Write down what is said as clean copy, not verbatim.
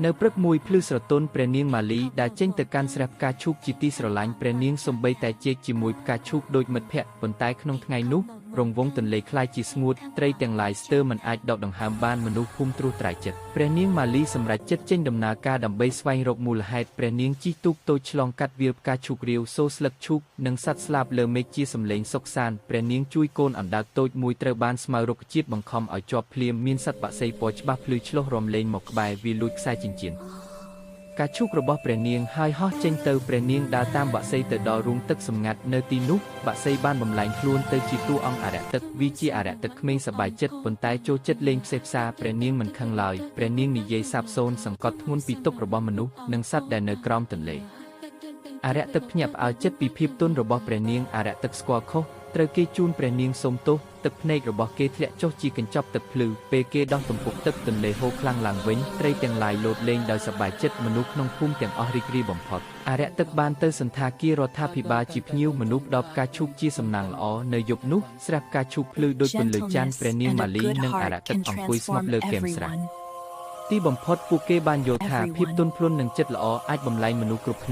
នៅព្រឹកមួយភ្លឺស្រទន់ព្រះនាងម៉ាលីដែលចេញទៅកាន់ស្រះផ្កាឈូកជាទីស្រឡាញ់ព្រះនាងសំបីតែជែកជាមួយផ្កាឈូកដូចមិត្តភក្តិប៉ុន្តែក្នុងថ្ងៃនោះរង្វង់ទន្លេក្លាយជាស្ងួតត្រីទាំងឡាយស្ទើរមិនអាចដកដង្ហើមបានមនុស្សភូមិត្រួសត្រាយចិត្តព្រះនាងម៉ាលីសម្រេចចិត្តចេញដំណើរការដើម្បីស្វែងរកមូលហេតុព្រះនាងជិះទូកតូចឆ្លងកាត់វាលផ្កាឈូករាវសូរស្លឹកឈូកនិងសត្វស្លាបលើមេឃជាសម្លេងសុខសាន្តព្រះនាងជួយកូនអណ្ដើកតូចមួយត្រូវបានស្មៅរុក្ខជាតិបង្ខំឲ្យជាប់ភ្លាមមានសត្វបក្សីពណ៌ច្បាស់ភ្លឺឆ្លុះរំលែងមកក្បែរវាលួចខ្សែចិញ្ចៀន ផ្កាឈូករបស់ព្រះនាងហើយហោះចេញទៅព្រះនាងដើរតាមបក្សីទៅដល់រូងទឹកសម្ងាត់នៅទីនោះបក្សីបានបំលែងខ្លួនទៅជាតួអង្គអរិយទឹកវាជាអរិយទឹកក្មេងសប្បាយចិត្តប៉ុន្តែចូលចិត្តលេងផ្សេះផ្សាព្រះនាងមិនខឹងឡើយព្រះនាងនិយាយសាបសូន្យសង្កត់ធ្ងន់ពីទុក្ខរបស់មនុស្សនិងសត្វដែលនៅក្រោមទន្លេអរិយទឹកភ្ញាក់ផ្អើលចិត្តពីភាពទន់របស់ព្រះនាងអរិយទឹកស្គាល់ខុសត្រូវគេជូនព្រះនាងសូមទោសទឹកភ្នែករបស់គេធ្លាក់ចុះជាកញ្ចប់ទឹកភ្លឺពេលគេដោះទំពប់ទឹកទន្លេហូរខ្លាំងឡើងវិញត្រីទាំងឡាយលោតលេងដោយសប្បាយចិត្តមនុស្សក្នុងភូមិទាំងអស់រីករាយបំផុតអរិយទឹកបានទៅសន្តាគាររដ្ឋាភិបាលជាភ្ញៀវមនុស្សផ្ដល់ផ្កាឈូកជាសំណាងល្អនៅយប់នោះស្រះផ្កាឈូកភ្លឺដូចពន្លឺច័ន្ទ Gentleness ព្រះនាង and ម៉ា a good លីនិងអ heart រិយទឹក can អង្គុយស្ងប់ transform លើគែមស្រះ everyone. ទីបំផុតពួកគេបានយល់ថាភាព Everyone. ទន់ភ្លន់និងចិត្តល្អអាចបំលែងមនុស្សគ្រប់គ្នា